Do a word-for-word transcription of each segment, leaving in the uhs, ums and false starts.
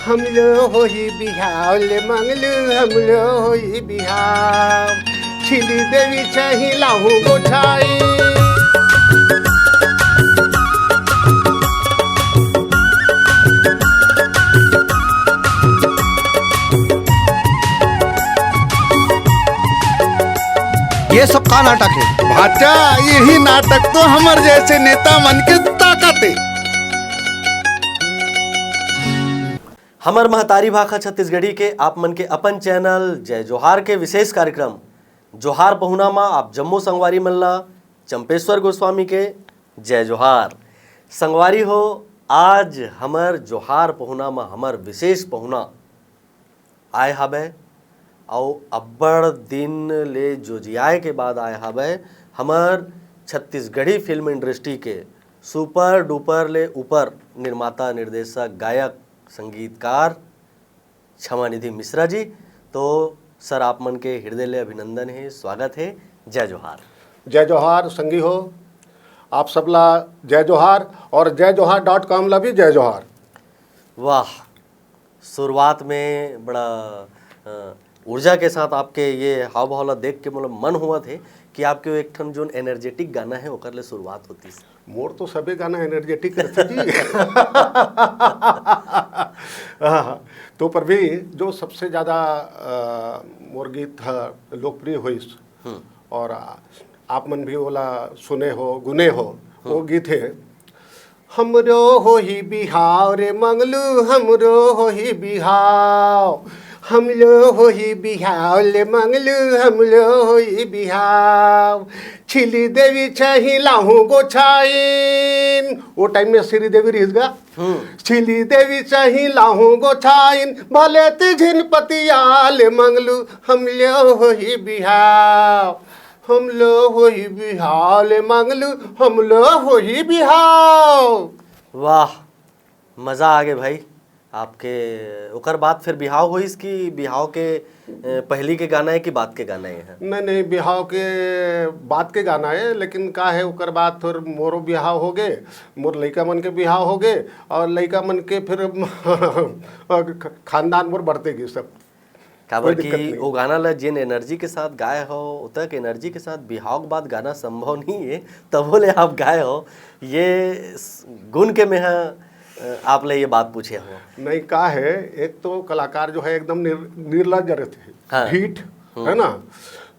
हमलो होही बिहाव ले मंगलू, हमलो होही बिहाव। छिली देवी चाही लाहू गोठाई। ये सब का नाटक है? भाचा, यही नाटक तो हमर जैसे नेता मन के ताकत है। हमर महतारी भाखा छत्तीसगढ़ी के आप मन के अपन चैनल जय जोहार के विशेष कार्यक्रम जोहार पहुना मा आप जम्मो संगवारी मन ला चंपेश्वर गोस्वामी के जय जोहार। संगवारी हो, आज हमर जोहार पहुना मा हमर विशेष पहुना आय हावय, अउ अब्बड़ दिन ले जोजियाए के बाद आय हावय। हमर छत्तीसगढ़ी फिल्म इंडस्ट्री के सुपर डुपर ले ऊपर निर्माता, निर्देशक, गायक, संगीतकार क्षमानिधि मिश्रा जी। तो सर, आप मन के हृदय ले अभिनंदन हे, स्वागत हे। जय जोहार। जय जोहार संगी हो, आप सबला जय जोहार और जय जोहार डॉट कॉम ला भी जय जोहार। वाह, शुरुआत में बड़ा, अ, ऊर्जा के साथ आपके ये हाव भाव ला देख के, मतलब, मन हुआ थे कि आपके वो एक ठन जोन एनर्जेटिक गाना है, ओकर ले शुरुआत होती। मोर तो सबे गाना एनर्जेटिक रहथे जी। हाँ, तो पर भी जो सबसे ज्यादा, अ, मोर गीत ह लोकप्रिय होइस हम्म। और आ-, आप मन भी ओला सुने हो, गुने हो, वो हम्म। गीत है, हमरो होही बिहाव रे मंगलू, हमरो होही बिहाव। हमलो होही बिहाव ले मंगलू, हमलो होही बिहाव। छिली देवी चाही लाहू गोछाइन। वो टाइम में श्री देवी रहिस गा। हम्म। छिली देवी चाही लाहू गोछाइन, भले ती झिन पतिया ले मंगलू, हमलो होही बिहाव। हमलो होही बिहाव ले मंगलू, हमलो होही बिहाव। वाह, मजा आ गे भाई आपके। ओकर बाद फिर बिहाव होइस कि बिहाव के, अ, पहली के गाना है कि बाद के गाना है? नहीं, नहीं, बिहाव के बाद के गाना है, लेकिन का है, ओकर बाद फिर मोरो बिहाव हो गे, मोर लइका मन के बिहाव हो गे, और लइका मन के फिर खानदान मोर बढ़ते गे सब। काबर कोई दिक्कत कि नहीं। वो गाना ला जेन एनर्जी के साथ गाए हो, उतक एनर्जी के साथ बिहाव के बाद गाना संभव नहीं है, तबो ले आप गाए हो। ये स-, गुण के मैं हा, अ, आप ले ये बात पूछे हो। नहीं, का है, एक तो कलाकार जो है एकदम निर-, निर्लज रहते हैं, हाँ। ढीठ, हम्म। है ना?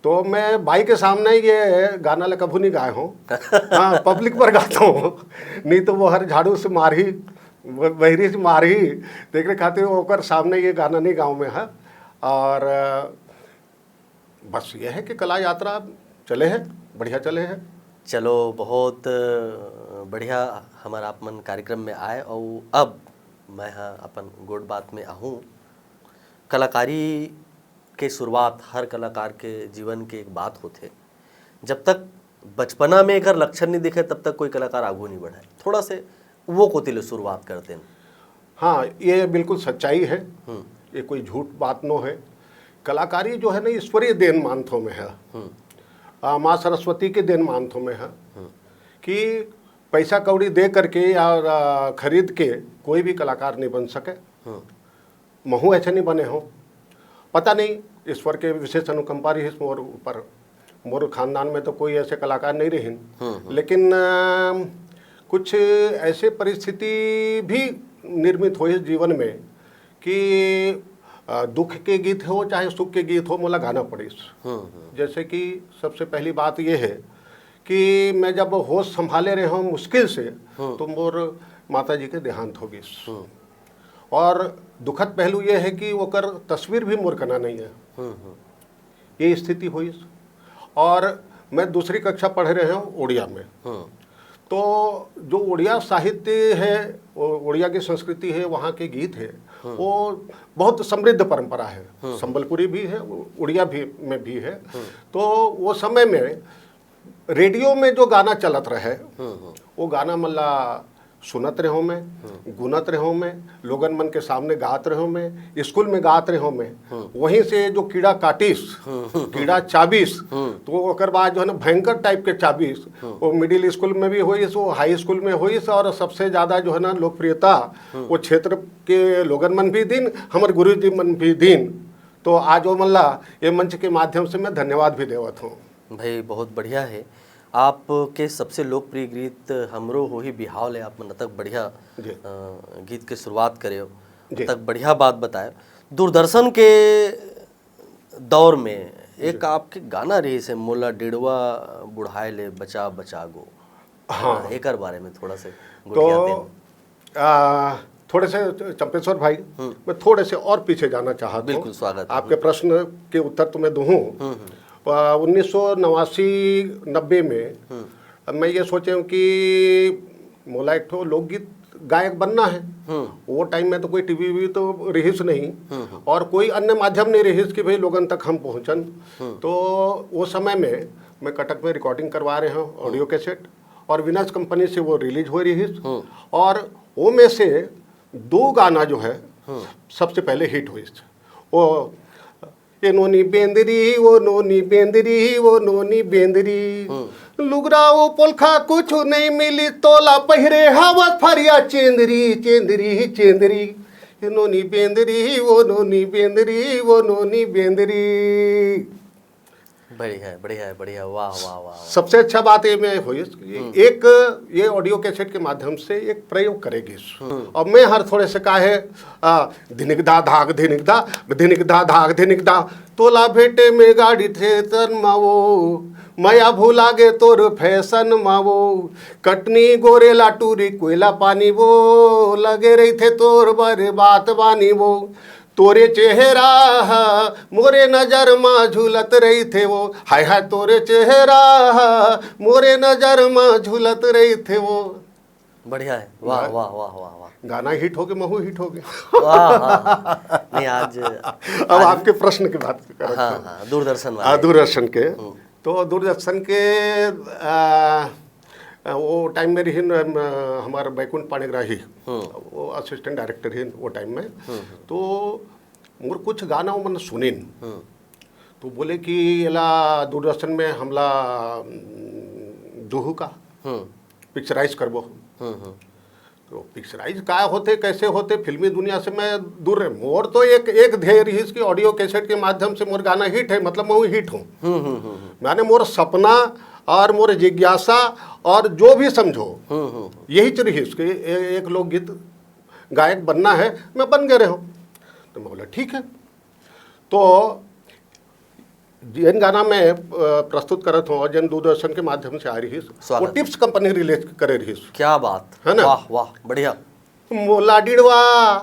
तो मैं बाई के सामने ये गाना ला कभू नहीं गाए हूँ। हाँ, पब्लिक पर गाता हूँ, नहीं तो वो हर झाड़ू से मारही, ब-, बहिरी से मारही, तेकरे खातिर ओकर सामने ये गाना नहीं गाँव में है। और, अ, बस ये है कि कला यात्रा चले है, बढ़िया चले है। चलो, बहुत, अ, बढ़िया हमर आप मन कार्यक्रम में आए, अउ अब मैं ह अपन गोठ बात में आहूँ। कलाकारी के शुरुआत हर कलाकार के जीवन के एक बात होथे। जब तक बचपना में एकर लक्षण नहीं दिखे, तब तक कोई कलाकार आगू नहीं बढ़े। थोड़ा से वो कोति ले शुरुआत करते हैं। हाँ, ये बिल्कुल सच्चाई है। हम्म। ये कोई झूठ बात नो है। कलाकारी जो है ना, ईश्वरीय देन मानथों में है। हम्म। आ, माँ सरस्वती के देन मानथों में है हम्म। कि पैसा कौड़ी दे करके या, आ, खरीद के कोई भी कलाकार नहीं बन सके। हम्म। महू ऐसे नहीं बने हो, पता नहीं, ईश्वर के विशेष अनुकंपा रहिस मोर ऊपर। मोर खानदान में तो कोई ऐसे कलाकार नहीं रहिन, हम्म, हम्म। लेकिन, अ, कुछ ऐसे परिस्थिति भी निर्मित होइस जीवन में कि, अ, दुख के गीत हो चाहे सुख के गीत हो, मोला गाना पड़िस। हम्म, हम्म। जैसे कि सबसे पहली बात ये है कि मैं जब होश संभाले रहे हूँ मुश्किल से, हम्म। तो मोर माता जी के देहांत हो गइस। हम्म। और दुखद पहलू ये है कि ओकर तस्वीर भी मोर कना नहीं है। हम्म, हम्म। ये स्थिति होइस। और मैं दूसरी कक्षा पढ़ रहे हूँ उड़िया में। हम्म। तो जो उड़िया साहित्य है, ओ-, उड़िया की संस्कृति है, वहाँ के गीत है, हम्म। वो बहुत समृद्ध परंपरा है। हम्म। संबलपुरी भी है, उ-, उड़िया भी, में भी है। हम्म। तो वो समय में रेडियो में जो गाना चलत रहे, हम्म, हम्म। वो गाना मन ला सुनत रहो मैं, गुनत रहो मैं, लोगन मन के सामने गात रहो मैं, स्कूल में गात रहो मैं। वहीं से जो कीड़ा काटिस, कीड़ा चाबिस, तो ओकर बाद जो है ना, भयंकर टाइप के चाबिस, वो मिडिल स्कूल में भी होइस, वो हाई स्कूल में होइस, और सबसे ज्यादा जो है ना, लोकप्रियता वो क्षेत्र के लोगन मन भी दिन, हमर गुरु जी मन भी दिन। तो आज वो मन ला ये मंच के माध्यम से मैं धन्यवाद भी देवत हूँ। भाई, बहुत बढ़िया है। आपके सबसे लोकप्रिय गीत हमरो होही बिहाव ले, आप मन अतक बढ़िया, जी। अ, गीत के शुरुआत करे हो, जी। अतक बढ़िया बात बताए। दूरदर्शन के दौर में एक जी। आपके गाना रहिस हे, "मोला डिड़वा बुढ़ाए ले बचा बचा गो।" हाँ। एकर बारे में थोड़ा से तो, गोठिया देन। आ, थोड़े से, चंपेश्वर भाई, हम्म। मैं थोड़े से और पीछे जाना चाहता हूँ। बिल्कुल, स्वागत है। आपके प्रश्न के उत्तर तो मैं दूँ। हम्म, हम्म। आ, उन्नीस सौ नवासी नब्बे में हम्म। मैं ये सोचे हूँ कि मोला एक ठो लोकगीत गायक बनना है। हम्म। वो टाइम में तो कोई टीवी वीवी तो रहिस नहीं, हम्म, हम्म। और कोई अन्य माध्यम नहीं रहिस कि भाई लोगन तक हम पहुँचन। हम्म। तो वो समय में मैं कटक में रिकॉर्डिंग करवा रहे हूँ, ऑडियो कैसेट, और विनस कंपनी से वो रिलीज हो रहिस। हम्म। और वो में से दो गाना जो है, हम्म। सबसे पहले हिट होइस। वो, "ए नोनी बेंदरी, वो नोनी बेंदरी, वो नोनी बेंदरी, हम्म। लुगरा वो पोलखा कुछ नहीं मिली, तोला पहिरे हवस फरिया चेंदरी, चेंदरी, चेंदरी, ए नोनी बेंदरी, वो नोनी बेंदरी, वो नोनी बेंदरी।" बढ़िया है, बढ़िया है, बढ़िया, वाह, वाह, वाह, वाह। सबसे अच्छा बात ये में होइस कि हम्म। एक ये ऑडियो कैसेट के माध्यम से एक प्रयोग करेगी। हम्म। और मैं हर थोड़े से काहे, आ, धिनिक दा धाक धिनिक दा, धिनिक दा धाक धिनिक दा, तोला भेटे में गाड़ी थे तन मावो, मया भुला गे तोर फैशन मावो, कटनी गोरे लाटूरी कोयला पानी वो, लगे रही थे तोर बर बात बानी वो, तोरे चेहरा ह मोरे नजर म झूलत रहिथे वो, हाय हाय तोरे चेहरा ह मोरे नजर म झूलत रहिथे वो। बढ़िया है, वाह, वाह। वाह, वाह, वाह, वाह। गाना हिट हो गए, महू हिट हो गए। वाह, वाह, वाह। नहीं, आज, अब आज आपके प्रश्न की बात करत हाँ, हूँ। हाँ, दूरदर्शन वाले। हाँ, दूरदर्शन के। हम्म। तो दूरदर्शन के, आ, वो टाइम में रहिन, अम, हमार बैकुंठ पाणिग्राही, हम्म। वो असिस्टेंट डायरेक्टर रहिन वो टाइम में। हम्म, हम्म। तो मोर कुछ गाना वो मन सुनिन। हम्म। तो बोले कि एला दूरदर्शन में हमला, अम, दुहू का हम्म। पिक्चराइज करबो। हम्म, हम्म। तो पिक्चराइज का होथे, कैसे होथे, फिल्मी दुनिया से मैं दूर रहे। मोर तो एक, एक ध्येय रहिस कि ऑडियो कैसेट के माध्यम से मोर गाना हिट है, मतलब मैं हिट हूँ। हम्म, हम्म, हम्म, हम्म। माने मोर सपना और मोर जिज्ञासा और जो भी समझो, हम्म, हम्म, हम्म। यही च रहिस कि ए-, एक लोकगीत गायक बनना है, मैं बन गए रहे हूँ। तो मैं बोला, "ठीक है।" तो जेन गाना मैं, अ, प्रस्तुत करत हूँ और जेन दूरदर्शन के माध्यम से आ रहिस, स्वागत। वो टिप्स कंपनी रिलीज करे रहिस। क्या बात। है ना? वाह, वाह, बढ़िया। मोला डिड़वा,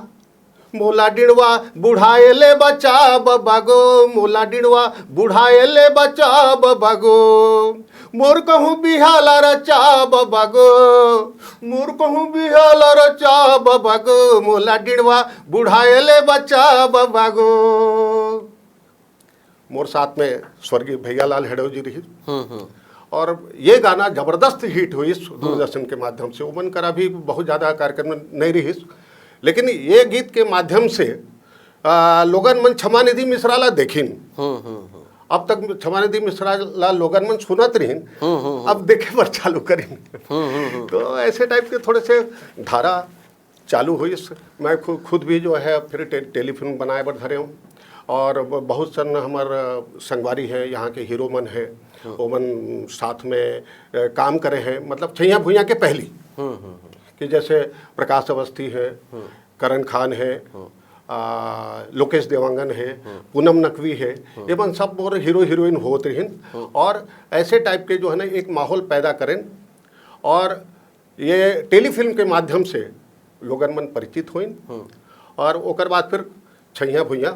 मोला डिड़वा, बुढ़ाए ले बचा बबा गो, मोला डिड़वा, बुढ़ाए ले बचा बबा गो, मोर कहूँ बिहाला रचा बबा गो, मोर कहूँ बिहाला रचा बबा गो, मोला डिड़वा, बुढ़ाए ले बचा बबा गो। मोर साथ में स्वर्गीय भैया लाल हेड़ो जी रही। हम्म, हम्म। और ये गाना जबरदस्त हिट हुई इस हम्म। दूरदर्शन के माध्यम से। ओमन करा भी बहुत ज़्यादा कार्यक्रम नहीं रही, लेकिन ये गीत के माध्यम से, आ, लोगन मन क्षमानिधि मिश्रा ला देखिन। हम्म, हम्म, हम्म। अब तक क्षमानिधि मिश्रा ला लोगन मन सुनत रहिन, हम्म, हम्म, हम्म। अब देखे बर चालू करिन। हम्म, हम्म, हम्म। तो ऐसे टाइप के थोड़े से धारा चालू होइस। मैं खु-, खुद भी जो है फिर टे-, टेलीफिल्म बनाए बर धरे हूँ और ब-, बहुत सन हमर, अ, संगवारी है, यहाँ के हीरो मन है, हम्म। ओमन साथ में, अ, काम करे हैं, मतलब छैया भुइयां के पहली, हम्म, हम्म, हम्म। कि जैसे प्रकाश अवस्थी है, हम्म। करण खान है, हम्म। आ, लोकेश देवांगन है, हम्म। पूनम नकवी है, हम्म। ये मन सब मोर हीरो हीरोइन होत रहिन हम्म। और ऐसे टाइप के जो है ना एक माहौल पैदा करें और ये टेलीफिल्म के माध्यम से लोगन मन परिचित होइन हम्म। और ओकर बाद फिर छैया भुइयां,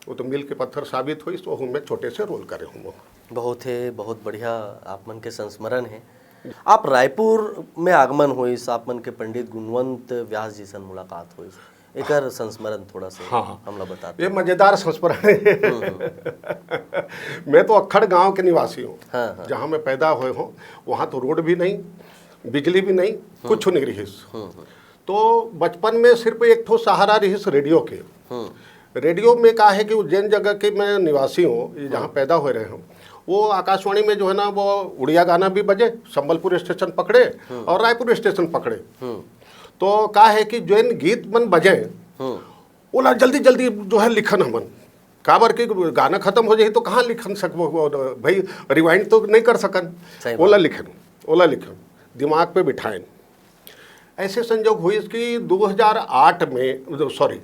वो तो मील के पत्थर साबित होइस, तो ओहू में छोटे से रोल करे हूँ। बहुत है, बहुत बढ़िया आप मन के संस्मरण है। आप रायपुर में आगमन होइस, आप मन के पंडित गुणवंत व्यास जी सन मुलाकात होइस, एकर संस्मरण थोड़ा से हाँ, हाँ। हमला बता ये दो। मजेदार संस्मरण है। हम्म, हम्म। मैं तो अक्खड़ गांव के निवासी हूँ, हाँ, हाँ। जहाँ मैं पैदा हुए हूँ, वहाँ तो रोड भी नहीं, बिजली भी नहीं, कुछ नहीं रहिस। तो बचपन में सिर्फ एक ठो सहारा रहिस रेडियो के। रेडियो में का है कि उज्जैन जगह के मैं निवासी हूँ, ये जहाँ पैदा हो रहे हूँ, वो आकाशवाणी में जो है ना, वो उड़िया गाना भी बजे, संबलपुर स्टेशन पकड़े और रायपुर स्टेशन पकड़े। तो का है कि जो इन गीत मन बजे, ओला जल्दी जल्दी जो है लिखन हमन, काबर के गाना खत्म हो जाही तो कहाँ लिखन सकबो भाई, रिवाइंड तो नहीं कर सकन। सही ओला लिखन, ओला लिखन, दिमाग पे बिठाएन। ऐसे संजोग हुई कि दो हज़ार आठ में, सॉरी,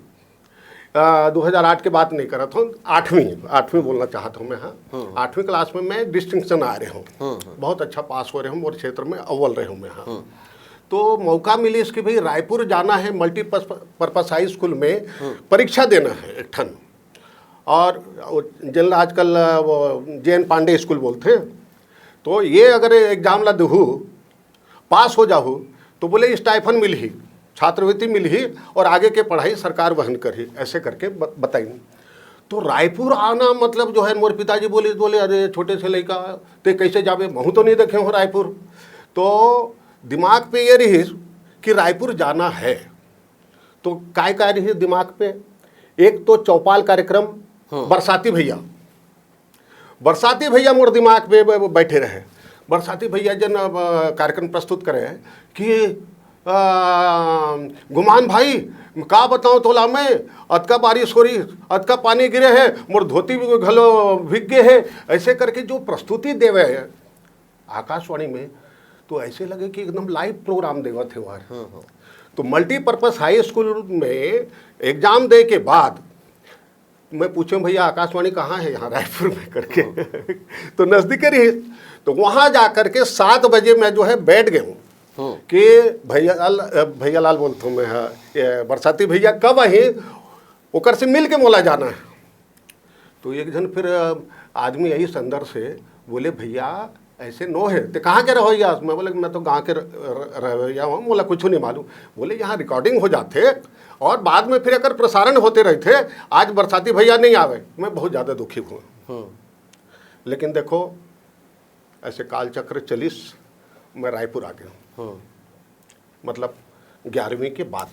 दो हज़ार आठ के बात नहीं करत हूँ, आठवीं, आठवीं बोलना चाहत हूँ मैं। हाँ, आठवीं क्लास में मैं डिस्टिंक्शन आ रहे हूँ, बहुत अच्छा पास हो रहे हूँ, मोर क्षेत्र में अव्वल रहे हूँ मैं। हाँ, तो मौका मिली इसकी, भाई, रायपुर जाना है, मल्टीपर्पस हाई स्कूल में परीक्षा देना है एक ठन। और वो जिन आजकल वो जे एन पांडे स्कूल बोलते हैं, तो ये अगर एग्जाम ला दहू, पास हो जाहू, तो बोले स्टाइफन मिलही, छात्रवृत्ति मिलही और आगे के पढ़ाई सरकार वहन करही, ऐसे करके ब-, बताइन। तो रायपुर आना मतलब जो है, मोर पिताजी बोले, बोले, "अरे छोटे से लइका, ते कैसे जाबे, महू तो नहीं देखे हो रायपुर।" तो दिमाग पे ये रहिस कि रायपुर जाना है। तो काय काय रहिस दिमाग पे? एक तो चौपाल कार्यक्रम, बरसाती भैया, बरसाती भैया मोर दिमाग पे ब-, ब-, बैठे रहे। बरसाती भैया जन, अ, कार्यक्रम प्रस्तुत करे कि, अ, गुमान भाई, का बताऊं तोला मैं, अतका बारिश हो रही, अतका पानी गिरे है, मोर धोती भी घलो भीग गए है। ऐसे करके जो प्रस्तुति देवे है आकाशवाणी में, तो ऐसे लगे कि एकदम लाइव प्रोग्राम देवत है वार। तो मल्टीपर्पस हाई स्कूल में एग्जाम दे के बाद मैं पूछे, "भैया, आकाशवाणी कहाँ है यहाँ रायपुर में?" करके। तो नजदीक रही, तो वहाँ जा करके सात बजे मैं जो है बैठ गया हूँ कि भैया लाल, अ, भैया लाल बोलता हूँ मैं, हाँ, ये बरसाती भैया कब आही, ओकर से मिल के मोला जाना है। तो एक जन फिर, अ, आदमी आई अंदर से, बोले, "भैया, ऐसे नो है, ते कहाँ के रहो यार?" मैं बोले, "मैं तो गाँव के र-, र-, रहवैया हूँ, मोला कुछ नहीं मालूम।" बोले, "यहाँ रिकॉर्डिंग हो जाते और बाद में फिर अगर प्रसारण होते रहते, आज बरसाती भैया नहीं आवे।" मैं बहुत ज़्यादा दुखी हुआ। लेकिन देखो, ऐसे कालचक्र चलिस, मैं रायपुर आ गया। मतलब ग्यारहवीं के बाद।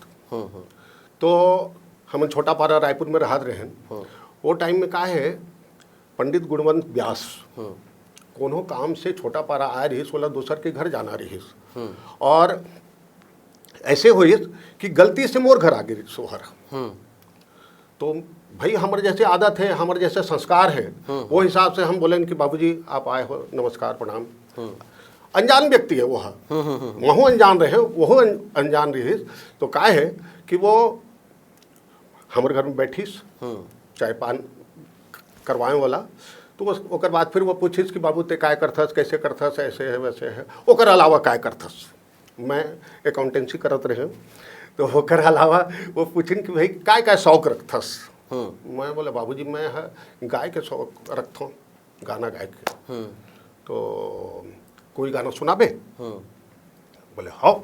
तो हमन छोटा पारा रायपुर में रहत रहेन। वो टाइम में का है, पंडित गुणवंत व्यास कोनो काम से छोटा पारा आए रहिस, ओला दूसर के घर जाना रहिस। और ऐसे होइस कि गलती से मोर घर आ गिस सोहर। तो भाई, हमर जैसे आदत है, हमर जैसे संस्कार है, वो हिसाब से हम बोलेन कि बाबूजी, आप आए हो, नमस्कार, प्रणाम। अनजान व्यक्ति है वो, महू अनजान रहे, वहू अन-, अनजान रहिस। तो का है कि वो हमर घर में बैठिस, चाय पान करवाए वाला। तो बस ओकर बाद फिर वो पूछिस कि बाबू, ते काय करथस, कैसे करथस, ऐसे है, वैसे है, ओकर अलावा काय करथस? मैं अकाउंटेंसी करत रहे हूँ। तो ओकर अलावा वो पूछिन कि भाई, काय काय शौक रखथस? मैं बोले, "बाबूजी, मैं ह गाय के शौक रखथों, गाना गाय के।" तो कोई गाना सुनाबे? बोले, "हाँ।"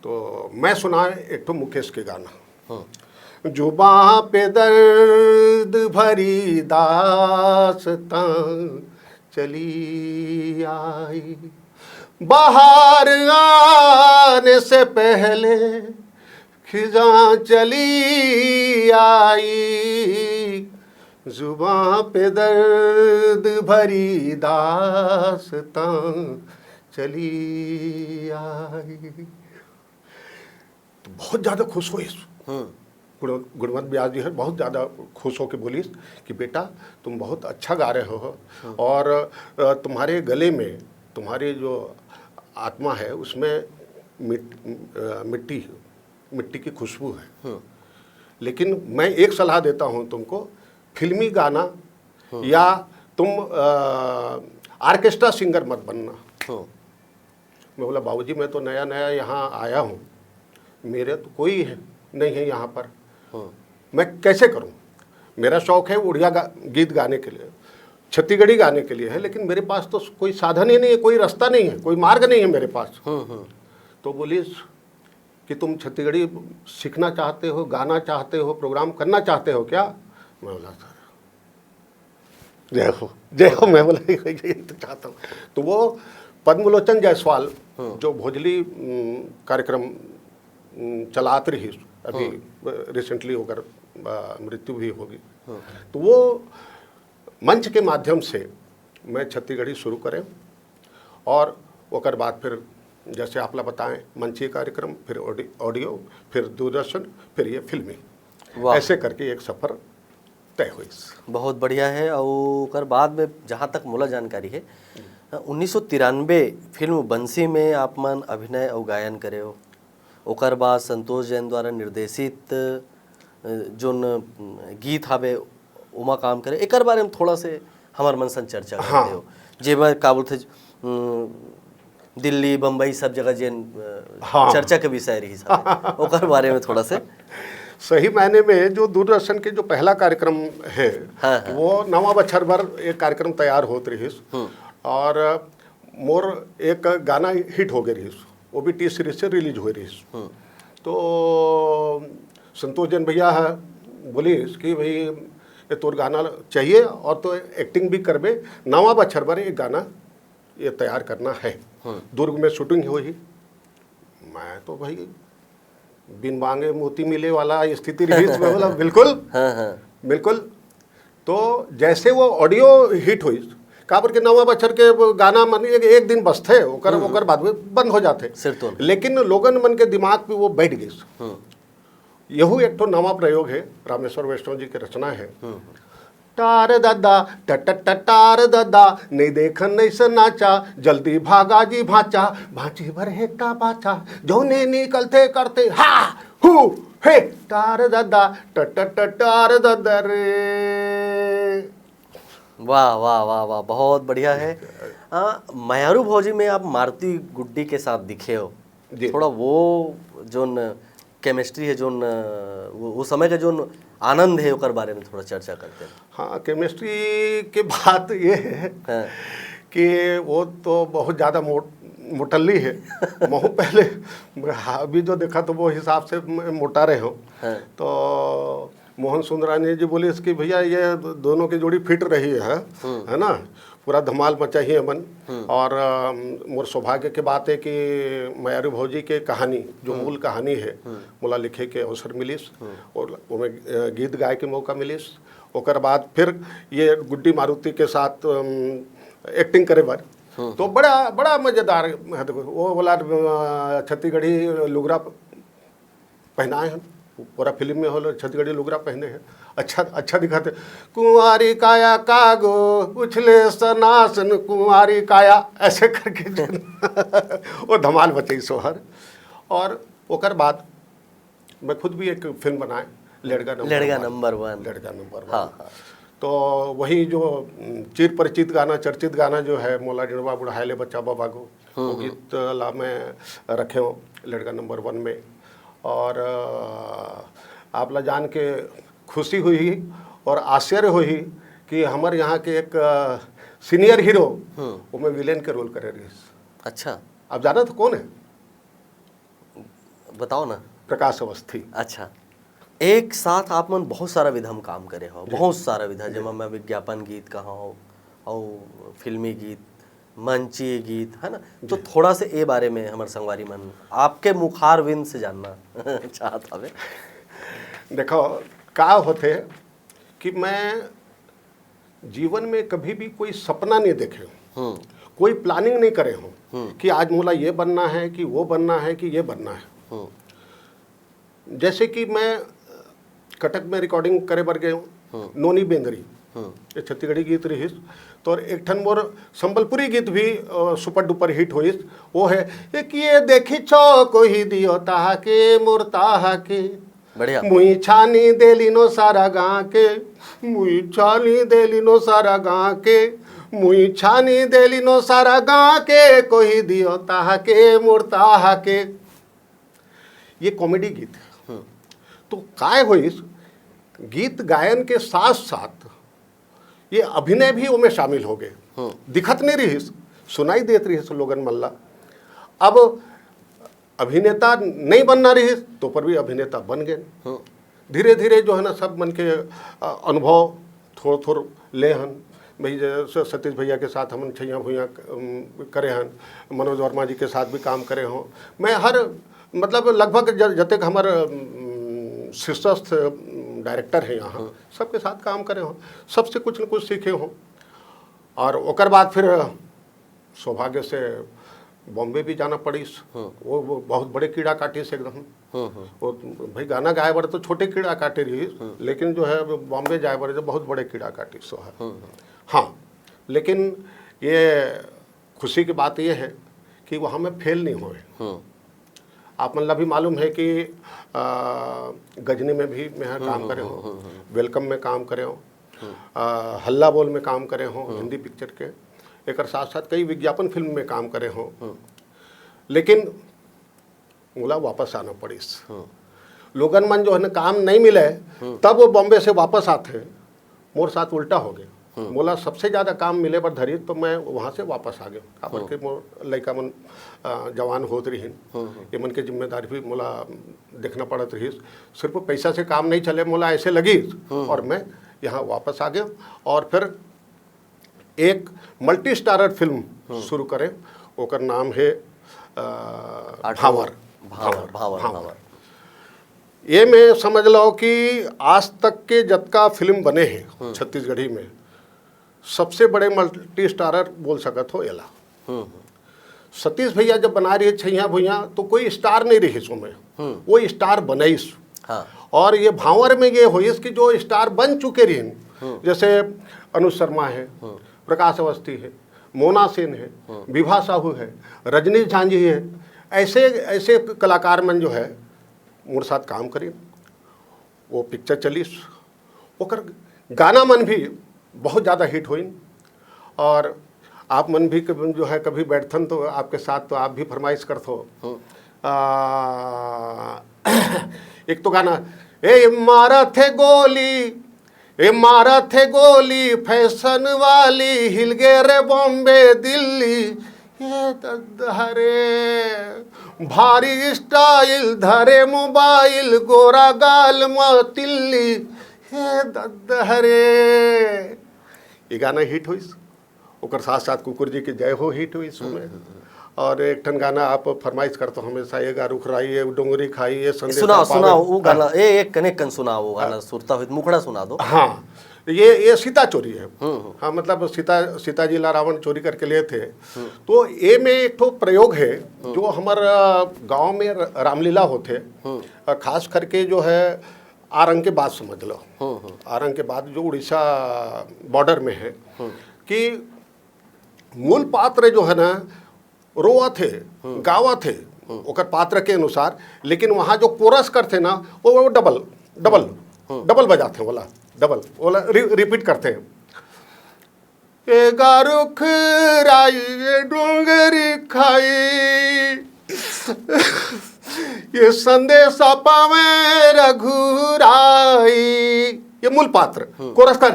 तो मैं सुनाए एक ठो मुकेश के गाना। जुबां पे दर्द भरी दास्तां चली आई, बाहर आने से पहले खिजां चली आई, जुबां पे दर्द भरी दास्तां चली आई। तो बहुत ज़्यादा खुश होइस। गुण-, गुणवंत व्यास जी है, बहुत ज़्यादा खुश होके बोलिस कि बेटा, तुम बहुत अच्छा गा रहे हो और, अ, तुम्हारे गले में, तुम्हारे जो आत्मा है, उसमें मिट-, अ, मिट्टी, मिट्टी की खुशबू है। लेकिन मैं एक सलाह देता हूँ तुमको, फिल्मी गाना या तुम, अ, ऑर्केस्ट्रा सिंगर मत बनना। मैं बोला, "बाबूजी, मैं तो नया नया यहाँ आया हूँ, मेरे तो कोई है, नहीं है यहाँ पर, मैं कैसे करूँ?" मेरा शौक है उड़िया गा-, गीत गाने के लिए, छत्तीसगढ़ी गाने के लिए है, लेकिन मेरे पास तो कोई साधन ही नहीं है, कोई रास्ता नहीं है, कोई मार्ग नहीं है मेरे पास। तो बोलिस कि तुम छत्तीसगढ़ी सीखना चाहते हो, गाना चाहते हो, प्रोग्राम करना चाहते हो क्या? मैं बोला, "सर।" जय हो, जय हो। मैं बोला, "यही तो चाहता हूँ।" तो वो पद्मलोचन जायसवाल, हम्म। जो भोजली, उम, कार्यक्रम, उम, चलात रहिस, अभी, हम्म। रिसेंटली ओकर, अ, मृत्यु भी होगी। हम्म। तो वो मंच के माध्यम से मैं छत्तीसगढ़ी शुरू करें और ओकर बाद फिर, जैसे आप ला बताएं, मंचीय कार्यक्रम, फिर ऑडि-, ऑडियो, फिर दूरदर्शन, फिर ये फिल्मी। वाह। ऐसे करके एक सफर तय होइस। बहुत बढ़िया है। और ओकर बाद में, जहाँ तक मोला जानकारी है, उन्नीस सौ तिरानबे फिल्म बंसी में आप मन अभिनय और गायन करे हो। ओकर बाद संतोष जैन द्वारा निर्देशित, अ, जोन, अ, गीत हावे, ओमा काम करे, एकर बारे में थोड़ा से हमर मन सन चर्चा करते हाँ। हो। जेमा का बोलथे, अम, दिल्ली, बम्बई, सब जगह जेन, अ, हाँ। चर्चा के विषय रहिस हावे, ओकर बारे में थोड़ा से। सही मायने में जो दूरदर्शन के जो पहला कार्यक्रम है, हाँ, हाँ। वो नवा बछर बर एक कार्यक्रम तैयार होत रहिस। हम्म। और मोर एक गाना हिट हो गए रहिस, वो भी टी सीरीज से रिलीज हुए रहिस। हम्म। तो संतोष जैन भैया है, बोलिस कि भाई, ये तोर गाना चाहिए और तो एक्टिंग भी करबे, नवा बछर बर एक गाना ये तैयार करना है। हम्म। दुर्ग में शूटिंग हुई। मैं तो भाई बिन मांगे मोती मिले वाला स्थिति रहिस, मैं बोला, "बिल्कुल, हाँ, हाँ। बिल्कुल।" तो जैसे वो ऑडियो हिट हुई, काबर के नवा बछर के वो गाना मन एक, एक दिन बजथे, ओकर, हम्म। ओकर बाद में बंद हो जाथे। सिरतोन। लेकिन लोगन मन के दिमाग पे वो बैठ गइस। हम्म। यहू एक ठो नवा प्रयोग है, रामेश्वर वैष्णव जी के रचना है। हम्म। टार ददा, टट टट टार ददा, नहीं देखन नहीं से नाचा, जल्दी भागा जी भाचा, भाची भर हेता बाचा, जौने निकलते करते हा, हु, हे, टार ददा, टट टट टार ददा रे। वाह, वाह, वाह, वाह, बहुत बढ़िया है। आ, मयारू भौजी में आप मारुति गुड्डी के साथ दिखे हो। जी। थोड़ा वो जोन केमिस्ट्री है, जोन, वो, वो समय का जोन आनंद है, ओकर बारे में थोड़ा चर्चा करते हैं। हाँ, केमिस्ट्री के बात ये है हाँ। कि वो तो बहुत ज़्यादा मो-, मोटल्ली है। महू पहले, हाँ, अभी जो देखा तो वो हिसाब से मैं मोटा रहे हूँ। हाँ। तो मोहन सुंदरानी जी बोलिस कि भैया, ये दोनों की जोड़ी फिट रही है, हम्म। है ना, पूरा धमाल मचाही हमन। हम्म। और, अम, मोर सौभाग्य के बात है कि मयारू भौजी के कहानी, जो हम्म। मूल कहानी है, हम्म। मोला लिखे के अवसर मिलिस हम्म। और ओमे, अ, गीत गाए के मौका मिलिस। ओकर बाद फिर ये गुड्डी मारुति के साथ, अम, एक्टिंग करे बर, हम्म। तो बड़ा, बड़ा मजेदार है। देखो, वो वाला, अ, छत्तीसगढ़ी लुगरा पहनाए हैं, पूरा फिल्म में होलो छत्तीसगढ़ी लुगरा पहने हैं, अच्छा, अच्छा दिखाते। कुंवारी काया कागो उछले सनासन कुंवारी काया, ऐसे करके जो वो धमाल मचाई सोहर। और ओकर बाद मैं खुद भी एक फिल्म बनाए, लड़का नंबर लड़का वन। नंबर वन। लड़का नंबर वन। हाँ, हाँ। तो वही जो, उम, चिर परिचित गाना, चर्चित गाना जो है, मोला डिड़वा बुढ़ाए ले बच्चा बाबा को, वो हम्म, हम्म। गीत ला मैं रखे हूँ लड़का नंबर वन में। और, अ, आप ला जान के खुशी हुई और आश्चर्य हुई कि हमर यहाँ के एक, अ, सीनियर हीरो, हम्म। वो में विलेन के रोल करे रहिस। अच्छा। आप जानत हो कौन है? बताओ ना। प्रकाश अवस्थी। अच्छा, एक साथ आप मन बहुत सारा विधा में काम करे हो, जी। बहुत सारा विधा, जी। जेमा मैं विज्ञापन गीत कहा हो, और फिल्मी गीत, मंचीय गीत, है ना? तो जी। थोड़ा से ए बारे में हमर संगवारी मन आपके मुखारविंद से जानना चाहत हवे। देखो, का होथे कि मैं जीवन में कभी भी कोई सपना नहीं देखे हूँ, हम्म। कोई प्लानिंग नहीं करे हूँ हम्म। कि आज मोला ये बनना है, कि वो बनना है, कि ये बनना है। हम्म। जैसे कि मैं कटक में रिकॉर्डिंग करे बर गए हूँ, हम्म। नोनी बेंदरी, हम्म। ये छत्तीसगढ़ी गीत रहिस, तो एक ठन मोर संबलपुरी गीत भी, अ, सुपर डुपर हिट होइस, वो है, एक ये देखी छो कोई दियो ताहा के मोर ताहा के। बढ़िया। मुई छानी देलिनो सारा गाँ के, मुई छानी देलिनो सारा गाँ के, मुई छानी देलिनो सारा गाँ के, कोई दियो ताहा के मोर ताहा के। ये कॉमेडी गीत है। हम्म। तो काय होइस, गीत गायन के साथ साथ ये अभिनय भी ओमे शामिल हो गए। हम्म। दिखत नहीं रहिस, सुनाई देत रहिस लोगन मन ला। अब अभिनेता नहीं बनना रहिस, तो पर भी अभिनेता बन गए। हम्म। धीरे धीरे जो है ना, सब मन के, अ, अनुभव थोड़ थोड़ ले हन। भाई, जैसे सतीश भैया के साथ हमन छइयाँ भुइयाँ, अम, करे हन, मनोज वर्मा जी के साथ भी काम करे हों। मैं हर, मतलब, लगभग ज-, जतेक हमर, अम, शीर्षस्थ, अम, डायरेक्टर हे यहाँ, सबके साथ काम करे हों, सबसे कुछ न कुछ सीखे हों। और ओकर बाद फिर सौभाग्य से बॉम्बे भी जाना पड़िस। वो, वो बहुत बड़े कीड़ा काटिस एकदम। वो भाई, गाना गाए बर तो छोटे कीड़ा काटे रहिस, लेकिन जो है, बॉम्बे जाए बर तो बहुत बड़े कीड़ा काटिस वो है। हाँ, लेकिन ये खुशी की बात ये है कि वहाँ मैं फेल नहीं होए। आप मन ला भी मालूम है कि, आ, गजनी में भी मैं काम करे हों, वेलकम में काम करे हों, आ, हल्ला बोल में काम करे हों, हिंदी पिक्चर के, एकर साथ साथ कई विज्ञापन फिल्म में काम करे हों, लेकिन मोला वापस आना पड़िस। लोगन मन जो है ना, काम नहीं मिले, तब वो बॉम्बे से वापस आथे। मोर साथ उल्टा हो गया। मोला सबसे ज़्यादा काम मिले बर धरिस, तो मैं वहाँ से वापस आ गया। काबर के मोर लइका मन, अ, जवान होत रहिन, ये मन के जिम्मेदारी भी मोला देखना पड़त रहिस। सिर्फ पैसा से काम नहीं चले, मोला ऐसे लगिस, और मैं यहाँ वापस आ गया। और फिर एक मल्टी स्टारर फिल्म शुरू करे, ओकर नाम है, अ, आठवां भांवर। भांवर, भांवर, भांवर। भांवर। ये में समझ लो कि आज तक के जतका फिल्म बने हैं छत्तीसगढ़ी में, सबसे बड़े मल्टी स्टारर बोल सकत हो एला। सतीश भैया जब बना रहे छइयाँ भुइयाँ, तो कोई स्टार नहीं रहिस ओमे, वो स्टार बनइस। हाँ। और ये भांवर में ये होइस कि जो स्टार बन चुके रहिन, जैसे अनुज शर्मा है, प्रकाश अवस्थी है, मोना सेन है, विभा साहू है, रजनीश झांझी है, ऐसे, ऐसे कलाकार मन जो है, मोर साथ काम करिन। वो पिक्चर चलिस, ओकर गाना मन भी बहुत ज़्यादा हिट होइन। और आप मन भी कभी, जो है, कभी बैठथन तो आपके साथ तो आप भी फरमाइश करथो। आ, एक तो गाना, ए मारा थे गोली, ए मारा थे गोली, फैशन वाली, हिल गे रे बॉम्बे दिल्ली, ए दद्द हरे, भारी स्टाइल, धरे मोबाइल, गोरा गाल म तिल्ली, हे दद्द हरे। ये गाना हिट होइस, ओकर साथ साथ कुकुर जी के जय हो हिट होइस ओमे। और एक ठन गाना आप फरमाइश करत हो हमेशा, ये गारुख राई, ये डोंगरी खाई, ये संदेश सुनाओ, पावे। सुनाओ, वो गाना, ए, एक कनेक कन सुनाओ, वो गाना सुरता हुई, मुखड़ा सुना दो। हाँ, ये, ये सीता चोरी है। हाँ, मतलब सीता, सीता जी ला रावण चोरी करके लिए थे। तो ये में एक ठो प्रयोग है, जो हमर, अ, गांव में र-, रामलीला होथे। अ, खास करके जो है आरंग के बाद समझ लो। आरंग के बाद जो उड़ीसा बॉर्डर में है, कि मूल पात्र जो है ना, रोवत हे, गावत हे, ओकर पात्र के अनुसार, लेकिन वहाँ जो कोरस करथे ना, वो, वो डबल, डबल, डबल बजाथे, ओला, डबल, ओला रि-, रिपीट करथे। ए गारुख राई, ए डोंगरी खाई, ये संदेशा पावे रघुराई। ये मूल पात्र। कोरस कर,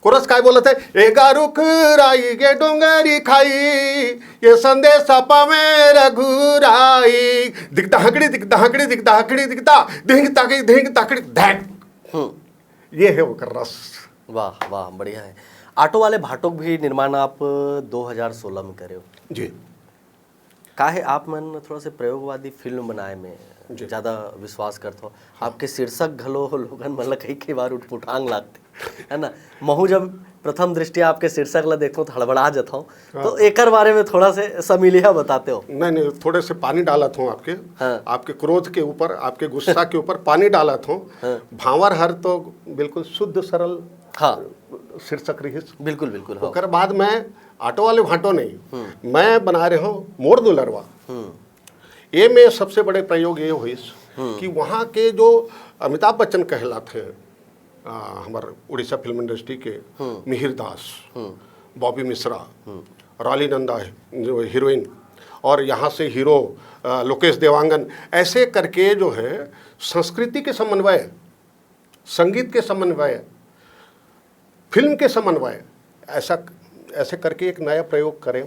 कोरस काय बोलत हे? ए गारुख राई, ये डोंगरी खाई, ये संदेशा पावे रघुराई। दिख दहकड़ी, दिख दहकड़ी, दिख दहकड़ी, दिख दा, धिंग ताकड़ी, धिंग ताकड़ी, धैक। ये है ओकर रस। वाह, वाह, बढ़िया है। ऑटो वाले भाटो के भी निर्माण आप दो हज़ार सोलह में करे हो। जी। काहे आप मन थोड़ा से प्रयोगवादी फिल्म बनाए में जी। ज्यादा विश्वास करत हो? आपके शीर्षक घलो लोगन मन ल कई, कई बार उठपुठांग लागथे, है ना? महू जब प्रथम दृष्टया आपके शीर्षक ल देखथों, तो हड़बड़ा जथों। तो हाँ। एकर बारे में थोड़ा से समिलिया बताते हो। नहीं, नहीं, थोड़े से पानी डालत हों आपके, हाँ। आपके क्रोध के ऊपर, आपके गुस्सा के ऊपर पानी डालत हों। हाँ। भांवर हर तो बिल्कुल शुद्ध सरल हाँ। शीर्षक रहिस। बिल्कुल, बिल्कुल, हाँ। ओकर बाद मैं ऑटो वाले भाटो नहीं, हम्म। मैं बना रहे हों मोर दुलरवा। हम्म। ये में सबसे बड़े प्रयोग ये होइस हम्म। कि वहाँ के जो अमिताभ बच्चन कहलाथे, आ, हमर उड़ीसा फिल्म इंडस्ट्री के हम्म। मिहिर दास, हम्म। बॉबी मिश्रा, हम्म। राली नंदा है, जो हीरोइन, और यहाँ से हीरो, आ, लोकेश देवांगन, ऐसे करके जो है संस्कृति के समन्वय, संगीत के समन्वय, फिल्म के समन्वय, ऐसा, ऐसे करके एक नया प्रयोग करें।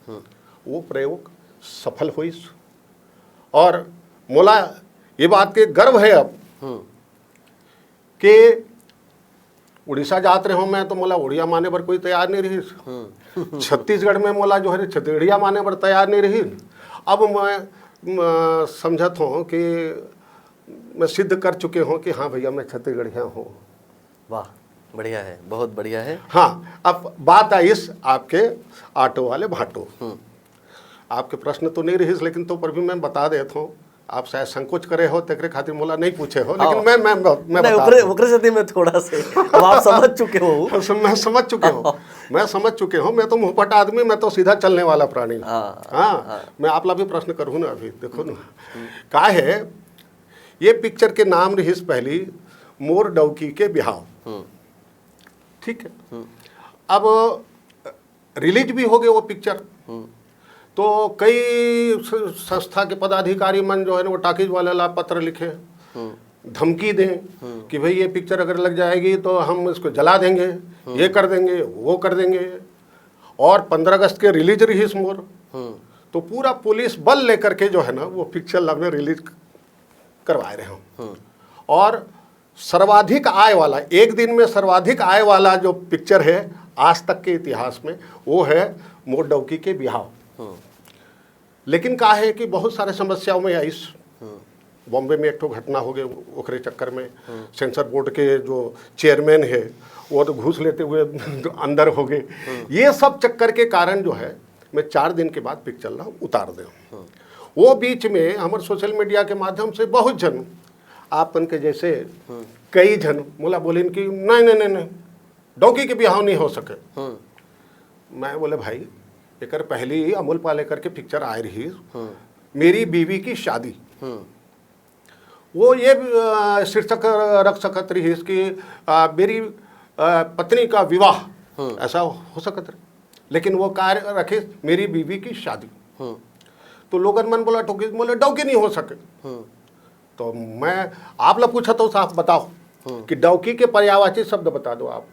हम्म। वो प्रयोग सफल होइस और मोला ये बात के गर्व है अब हम्म। कि उड़ीसा जात रहे हों मैं, तो मोला उड़िया माने बर कोई तैयार नहीं रहिस। छत्तीसगढ़ में मोला जो है छत्तीसगढ़िया माने बर तैयार नहीं रहिस। अब मैं म, समझत हों कि मैं सिद्ध कर चुके हों कि हाँ भैया, मैं छत्तीसगढ़िया हूँ। वाह, बढ़िया है, बहुत बढ़िया है। हाँ, अब बात आई इस आपके ऑटो वाले भाटो। आपके प्रश्न तो नहीं रहिस, लेकिन तो पर भी मैं बता देत हों, आप शायद संकोच करे हो, तेकरे खातिर मोला नहीं पूछे हो, लेकिन हाँ। मैं मैं मैं, मैं नहीं, बता ओकरे दूं। ओकरे सेती मैं थोड़ा से, अब आप समझ चुके हो। मैं समझ चुके हो, मैं समझ चुके हो, मैं तो मुंहपट आदमी, मैं तो सीधा चलने वाला प्राणी। हाँ, हाँ, मैं आप ला भी प्रश्न करूँ ना, अभी देखो ना, का है, ये पिक्चर के नाम रहिस पहली मोर डौकी के बिहाव। ठीक है, अब रिलीज भी हो गए वो पिक्चर, तो कई स- संस्था के पदाधिकारी मन जो है ना, वो टाकीज वाले ला पत्र लिखे, धमकी दें कि भाई, ये पिक्चर अगर लग जाएगी तो हम इसको जला देंगे, ये कर देंगे, वो कर देंगे। और पंद्रह अगस्त के रिलीज रहिस मोर, तो पूरा पुलिस बल लेकर के जो है ना, वो पिक्चर ला में रिलीज करवाए रहे हों। और सर्वाधिक आय वाला, एक दिन में सर्वाधिक आय वाला जो पिक्चर है आज तक के इतिहास में, वो है मोर डौकी के बिहाव। लेकिन का है कि बहुत सारे समस्याओं में आइस। बॉम्बे में एक ठो घटना हो गए, ओकरे चक्कर में सेंसर बोर्ड के जो चेयरमैन है, वो तो घूस लेते हुए अंदर हो गए। ये सब चक्कर के कारण जो है, मैं चार दिन के बाद पिक्चर ला उतार दे। वो बीच में हमर सोशल मीडिया के माध्यम से बहुत झन, आप मन के जैसे कई झन मोला बोलिन कि नहीं नहीं नहीं नहीं, डौकी के बिहाव नहीं हो सके। मैं बोले, भाई, एकर पहली अमोल पालेकर के पिक्चर आए रहिस, मेरी बीवी की शादी। वो ये अ, शीर्षक रख सकत रहिस कि अ, मेरी अ, पत्नी का विवाह, ऐसा हो सकत रहे, लेकिन वो का रखिस, मेरी बीवी की शादी। तो लोगन मन बोला, ठोकिस, बोले, डौकी नहीं हो सके। तो मैं आप ला पूछत हों, साफ बताओ कि डौकी के पर्यायवाची शब्द बता दो आप।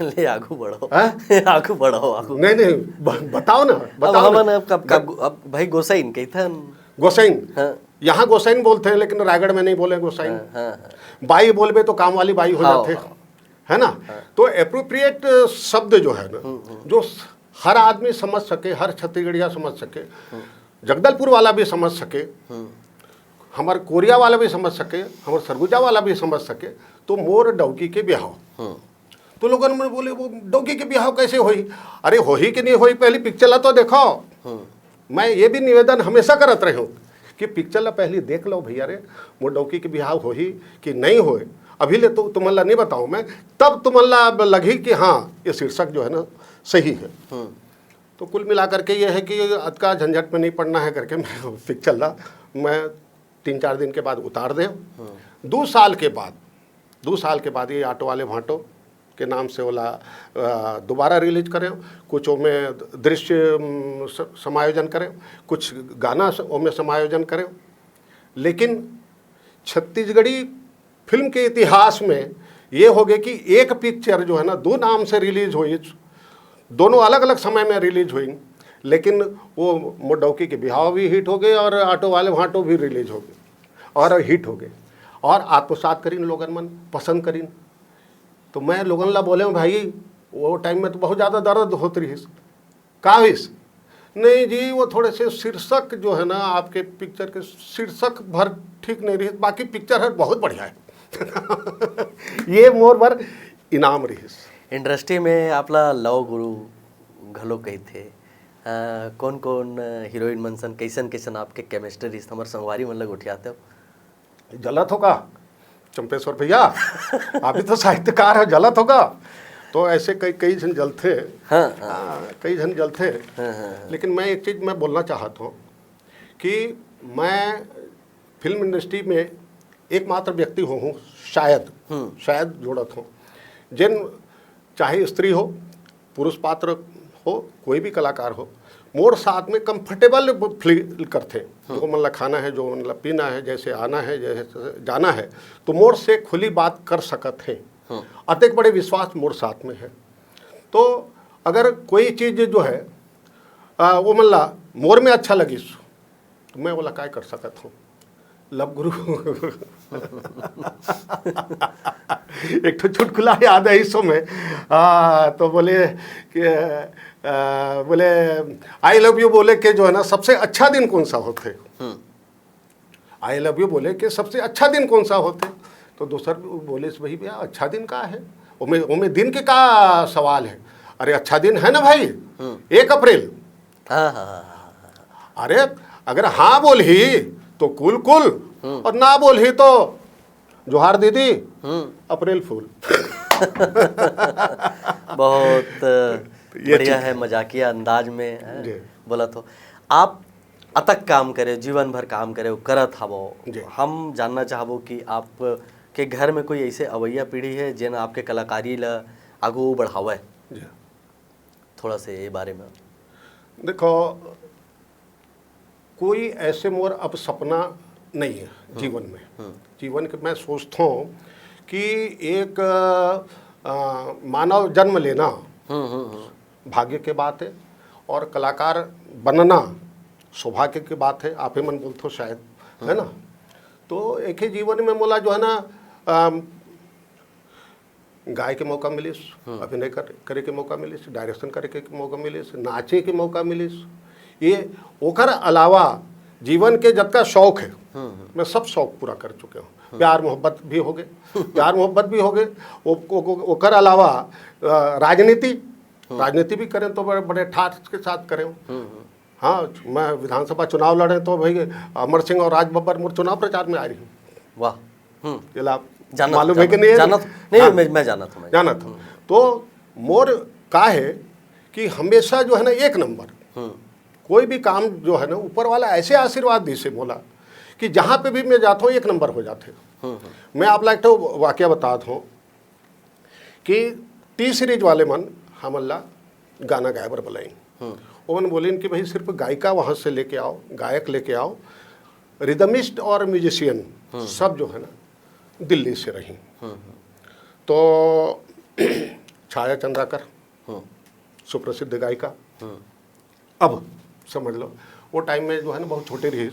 ले, आगू बढ़ो। हैं? आगू बढ़ो, आगू। नहीं नहीं, ब- बताओ ना, अब बताओ ना। हमन अब कब, कब, अब भाई गोसाइन कहिथन। गोसाइन, हाँ। यहाँ गोसाइन बोलते हैं, लेकिन रायगढ़ में नहीं बोले गोसाइन। हाँ, हाँ। बाई बोलबे तो काम वाली बाई हो हाँ, जाते, हाँ। है ना? तो अप्रोप्रिएट शब्द जो है ना, जो हर आदमी समझ सके, हर छत्तीसगढ़िया समझ सके, जगदलपुर वाला भी समझ सके, हमार कोरिया वाला भी समझ सके, हमार सरगुजा वाला भी समझ सके, तो मोर डौकी के बिहाव। तो लोगन मन बोले, वो डौकी के बिहाव कैसे होई? अरे, होही कि नहीं होही, पहली पिक्चर ला तो देखो। मैं ये भी निवेदन हमेशा करत रहे हूँ कि पिक्चर ला पहली देख लो भैया रे, मोर डौकी के बिहाव होही कि नहीं होए। अभी ले तो तुमन ला नहीं बताऊँ मैं, तब तुमन ला अब लगही कि हाँ, ये शीर्षक जो है ना, सही है। तो कुल मिला करके ये है कि अतका झंझट में नहीं पड़ना है करके मैं पिक्चर ला मैं तीन चार दिन के बाद उतार दे। दो साल के बाद, दो साल के बाद ये ऑटो वाले भांटो के नाम से ओला अ, दोबारा रिलीज करे। कुछ ओमे दृश्य, उम, स- समायोजन करे, कुछ गाना स- ओमे समायोजन करे। लेकिन छत्तीसगढ़ी फिल्म के इतिहास में ये हो गए कि एक पिक्चर जो है ना, दो नाम से रिलीज हुई, दोनों अलग अलग समय में रिलीज हुई, लेकिन वो मोर डौकी के बिहाव भी हिट हो गए और ऑटो वाले भांटो भी रिलीज हो गए और हिट हो गए और आत्मसात करिन लोगन मन, पसंद करिन। तो मैं लोगन ला बोले हूँ, भाई, वो टाइम में तो बहुत ज़्यादा दर्द होत रहिस। का होइस? नहीं जी, वो थोड़े से शीर्षक जो है ना, आपके पिक्चर के शीर्षक भर ठीक नहीं रहिस, बाकी पिक्चर है बहुत बढ़िया है। ये मोर बर इनाम रहिस। इंडस्ट्री में आपला लव गुरु घलो कहिथे। अ, कौन कौन हीरोइन मन सन, कैसन कैसन आपके केमिस्ट्री रहिस, हमर संगवारी मन ल गोठियाते हो? जलत हो का चंपेश्वर भैया? अभी तो साहित्यकार है, जलत हो का? तो ऐसे कई कई झन जलथे। हाँ, हाँ, कई झन जलथे। हाँ, हाँ। लेकिन मैं एक चीज़ मैं बोलना चाहत हूँ कि मैं फिल्म इंडस्ट्री में एकमात्र व्यक्ति हो हूँ, शायद, शायद जोड़त हूँ, जिन, चाहे स्त्री हो, पुरुष पात्र हो, कोई भी कलाकार हो, मोर साथ में कंफर्टेबल फील करथे। जो मन ला खाना है, जो मन ला पीना है, जैसे आना है, जैसे जाना है, तो मोर से खुली बात कर सकत हैं। अतेक बड़े विश्वास मोर साथ में है। तो अगर कोई चीज़ जो है, आ, वो मन ला मोर में अच्छा लगिस, तो मैं ओला काय कर सकत हूँ? लव गुरु। एक ठो चुटकुला याद है इस समय। आ, तो बोले कि आ, बोले, आई लव यू बोले कि जो है ना, सबसे अच्छा दिन कौन सा होते? आई लव यू बोले कि सबसे अच्छा दिन कौन सा होते? तो दूसर बोले, भाई भैया, अच्छा दिन का है? ओमे ओमे दिन के का सवाल है? अरे, अच्छा दिन है ना भाई, एक अप्रैल। हाँ हाँ हाँ हाँ। अरे, अगर हाँ बोलही तो कुल कुल, और ना बोलही तो जोहार दीदी, अप्रैल फूल। बहुत ये बढ़िया चीज है, मजाकिया अंदाज में है, जी। बोला तो। आप अतक काम करे, जीवन भर काम करे, करत हवो। जी। हम जानना चाहबो कि आप के घर में कोई ऐसे अवैया पीढ़ी है जेन आपके कलाकारी ला आगू बढ़ावे? जी। थोड़ा से ये बारे में। देखो, कोई ऐसे मोर अब सपना नहीं है जीवन में। जीवन के मैं सोचता हूँ कि एक आ, मानव जन्म लेना भाग्य के बात है, और कलाकार बनना सौभाग्य की बात है। आप ही मन बोलते हो शायद, है ना? तो एक ही जीवन में मोला जो है ना, आ, गाय के मौका मिलिस, अभिनय कर, करे के मौका मिलिस, डायरेक्शन करे के मौका मिलिस, नाचे के मौका मिलिस। ये ओकर अलावा जीवन के जतका शौक है, मैं सब शौक पूरा कर चुके हूँ। प्यार मोहब्बत भी हो गए, प्यार मोहब्बत भी हो गए। ओ-, ओ-, ओ-, ओकर अलावा अ, राजनीति, राजनीति भी करें तो बड़े बड़े ठाठ के साथ करें। हाँ, मैं विधानसभा चुनाव लड़े तो भाई अमर सिंह और राज बब्बर मोर चुनाव प्रचार में आ रही हूँ। वाह। हम्म। ये लाभ जानत मालूम है कि जानत- नहीं है? जानत नहीं। हाँ। मैं मैं जानत हूँ मैं। जानत हूँ। तो मोर का है कि हमेशा जो है ना, एक नंबर, कोई भी काम जो है ना, ऊपर वाला ऐसे आशीर्वाद दी से मोला कि जहाँ पे भी मैं जाता हूँ, एक नंबर हो जाते हैं। मैं आप ला एक ठो वाक्य बतात हूँ कि टी सीरीज वाले मन हमन ला गाना गाए बर बुलाइन। ओमन बोलिन कि भाई, सिर्फ गायिका वहाँ से लेके आओ, गायक लेके आओ, रिदमिस्ट और म्यूजिशियन सब जो है ना, दिल्ली से रही। तो छाया चंद्राकर, सुप्रसिद्ध गायिका, अब समझ लो, वो टाइम में जो है ना, बहुत छोटे रही,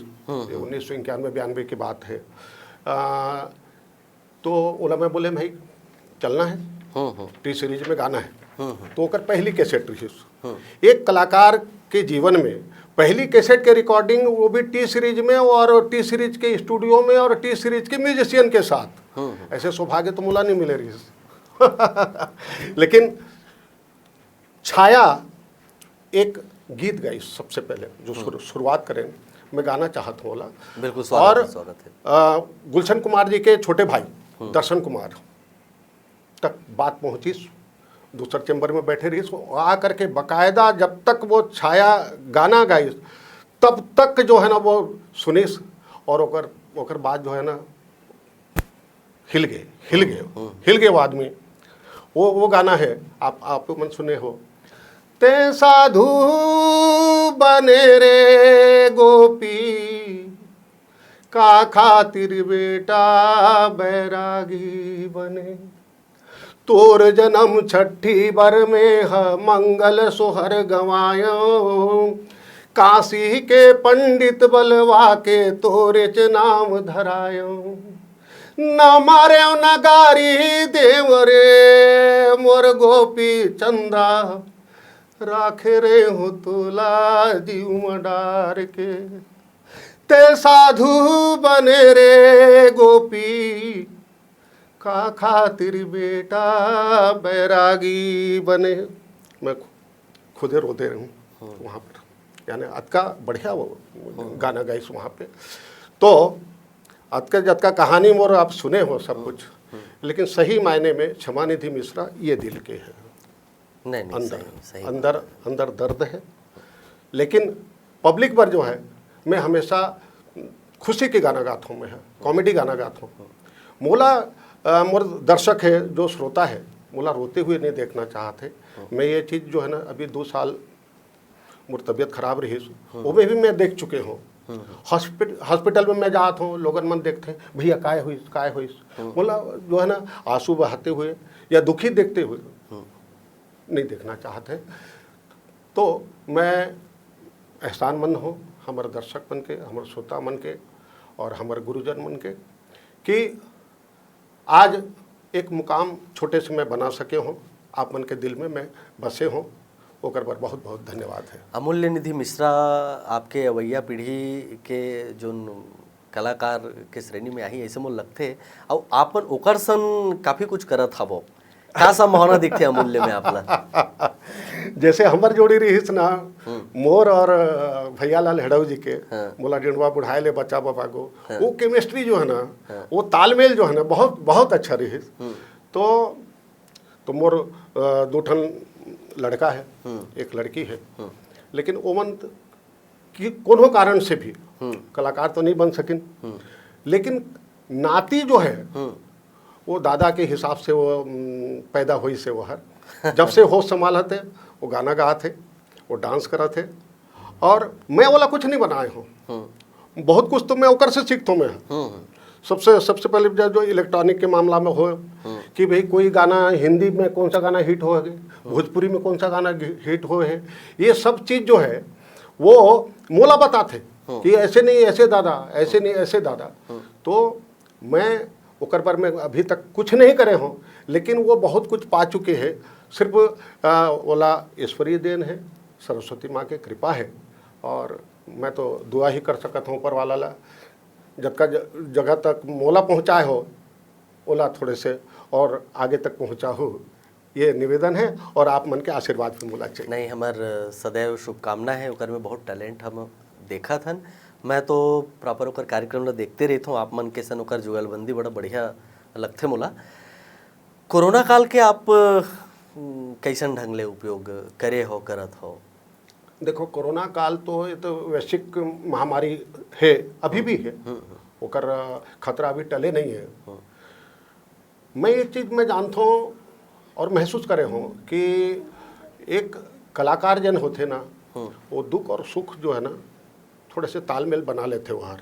उन्नीस सौ इक्यानवे बयानवे की बात है। आ, तो ओला मैं बोले, भाई, चलना है, टी सीरीज में गाना है। तो ओकर पहली कैसेट रही। एक कलाकार के जीवन में पहली कैसेट के रिकॉर्डिंग, वो भी टी सीरीज में, और टी सीरीज के स्टूडियो में, और टी सीरीज के म्यूजिशियन के साथ। ऐसे सौभाग्य तो मुला नहीं मिले रही। लेकिन छाया एक गीत गाई सबसे पहले, जो शुरू- शुरुआत करें, मैं गाना चाहत हूँ ओला। बिल्कुल, स्वागत और है, स्वागत है। अ, गुलशन कुमार जी के छोटे भाई दर्शन कुमार तक बात पहुँचिस, दूसर चैम्बर में बैठे रहिस, वो आ करके बाकायदा जब तक वो छाया गाना गाइस, तब तक जो है ना, वो सुनिस, और ओकर ओकर बाद जो है ना, हिल गए, हिल गए, हिल गए वो आदमी। वो वो गाना है, आप आप मन सुने हो, ते साधु बने रे गोपी, का खातिर बेटा बैरागी बने। तोर जन्म छठी बर में ह मंगल सोहर गवायो, काशी के पंडित बलवा के तोरेच नाम धरायो। न मारे न गारी देव रे मोर गोपी चंदा, राखे रे हो तोला जीव म डार के। ते साधु बने रे गोपी, का खातिर बेटा बैरागी बने। मैं खु- खुदे रोते रहूँ वहाँ पर, यानी अतका बढ़िया वो गाना गाइस वहाँ पे। तो अतका जतका कहानी मोर आप सुने हो सब कुछ, लेकिन सही मायने में क्षमानिधि मिश्रा ये दिल के है। नहीं नहीं, अंदर सही सही। अंदर अंदर दर्द है, लेकिन पब्लिक पर जो है, मैं हमेशा खुशी के गाना गाता हूँ, मैं कॉमेडी गाना गाता हूँ। मोला अ, मोर दर्शक है, जो श्रोता है, मोला रोते हुए नहीं देखना चाहते। मैं ये चीज़ जो है ना, अभी दो साल मोर तबीयत खराब रही, वो में भी मैं देख चुके हूँ। हॉस्पिटल हॉस्पिटल में मैं जात हूँ, लोगन मन देखते हैं, भैया काय हुई, काय हुई, मोला जो है ना, आंसू बहाते हुए या दुखी देखते हुए नहीं देखना चाहते। तो मैं एहसानमंद हूँ हमारे दर्शक मन के, हमारे श्रोता मन के और हमारे गुरुजन मन के, कि आज एक मुकाम छोटे से मैं बना सके हों, आप मन के दिल में मैं बसे हों, ओकर बर बहुत बहुत धन्यवाद हे। अमूल्य निधि मिश्रा, आपके अवइया पीढ़ी के जोन कलाकार के श्रेणी में आही, ऐसे मोला लगथे, अउ आप मन ओकर सन काफी कुछ करत हवो। का संभावना दिखथे अमूल्य में आप ला? जैसे हमर जोड़ी रहिस ना, मोर और अ, भैया लाल हेड़व जी के, हाँ। मोला डिंडवा बुढ़ाए ले बचा बबा गो, हाँ। वो केमिस्ट्री जो है ना, हाँ। वो तालमेल जो है ना, बहुत बहुत अच्छा रहिस। तो तो मोर अ, दो ठन लड़का है, एक लड़की है, लेकिन ओमन कि कोनो कारण से भी कलाकार तो नहीं बन सकिन, लेकिन नाती जो है वो दादा के हिसाब से वो उम, पैदा होइस हे वो हर। जब से होश संभालत हे वो गाना गात हे, वो डांस करत हे, और मैं वाला कुछ नहीं बनाए हूँ। बहुत कुछ तो मैं ओकर से सीखतो मैं। सबसे सबसे पहले जब जो इलेक्ट्रॉनिक के मामला में हो कि भाई कोई गाना हिंदी में कौन सा गाना हिट हो है, भोजपुरी में कौन सा गाना हिट हो है, ये सब चीज़ जो है वो मोला बताथे कि ऐसे नहीं, ऐसे दादा, ऐसे नहीं, ऐसे दादा। तो मैं ओकर पर मैं अभी तक कुछ नहीं करे हों, लेकिन वो बहुत कुछ पा चुके हैं। सिर्फ आ, ओला ईश्वरीय देन है, सरस्वती माँ के कृपा है, और मैं तो दुआ ही कर सकत हूँ ऊपर वाला ला, जतका ज- जगह तक मोला पहुँचाए हो, ओला थोड़े से और आगे तक पहुँचाहू, ये निवेदन है, और आप मन के आशीर्वाद भी मोला चाहिए। नहीं, हमर सदैव शुभकामना है, ओकर में बहुत टैलेंट हम देखत हन। मैं तो प्रॉपर ओकर कार्यक्रम ला देखते रहिथों, आप मन के सन ओकर जुगलबंदी बड़ा बढ़िया लगथे मोला। कोरोना काल के आप उम, कैसन ढंग ले उपयोग करे हो, करत हो? देखो, कोरोना काल तो ये तो वैश्विक महामारी है, अभी भी है, ओकर अ, खतरा अभी टले नहीं है। मैं एक चीज़ मैं जानता हूँ और महसूस करे हूँ कि एक कलाकार जन होते ना, वो दुख और सुख जो है ना, थोड़े से तालमेल बना लेते वो हर।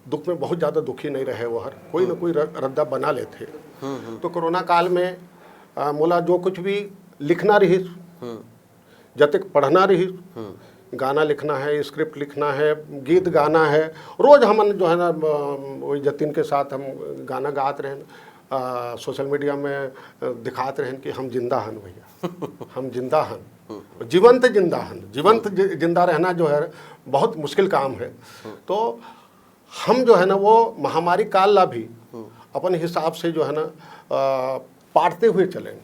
दुख में बहुत ज़्यादा दुखी नहीं रहे वो हर, कोई ना कोई र- रद्दा बना लेते। तो कोरोना काल में आ, मोला जो कुछ भी लिखना रही, जतेक पढ़ना रही, गाना लिखना है, स्क्रिप्ट लिखना है, गीत गाना है, रोज हमन जो है ना, अ, वही जतिन के साथ हम गाना गात रहेन, आ, सोशल मीडिया में अ, दिखात रहेन कि हम जिंदा हन भैया, हम जिंदा हन, जीवंत जिंदा हन। जीवंत जि- जिंदा रहना जो है बहुत मुश्किल काम है। तो हम जो है ना वो महामारी काल ला भी अपन हिसाब से जो है ना अ, पाटते हुए चलें।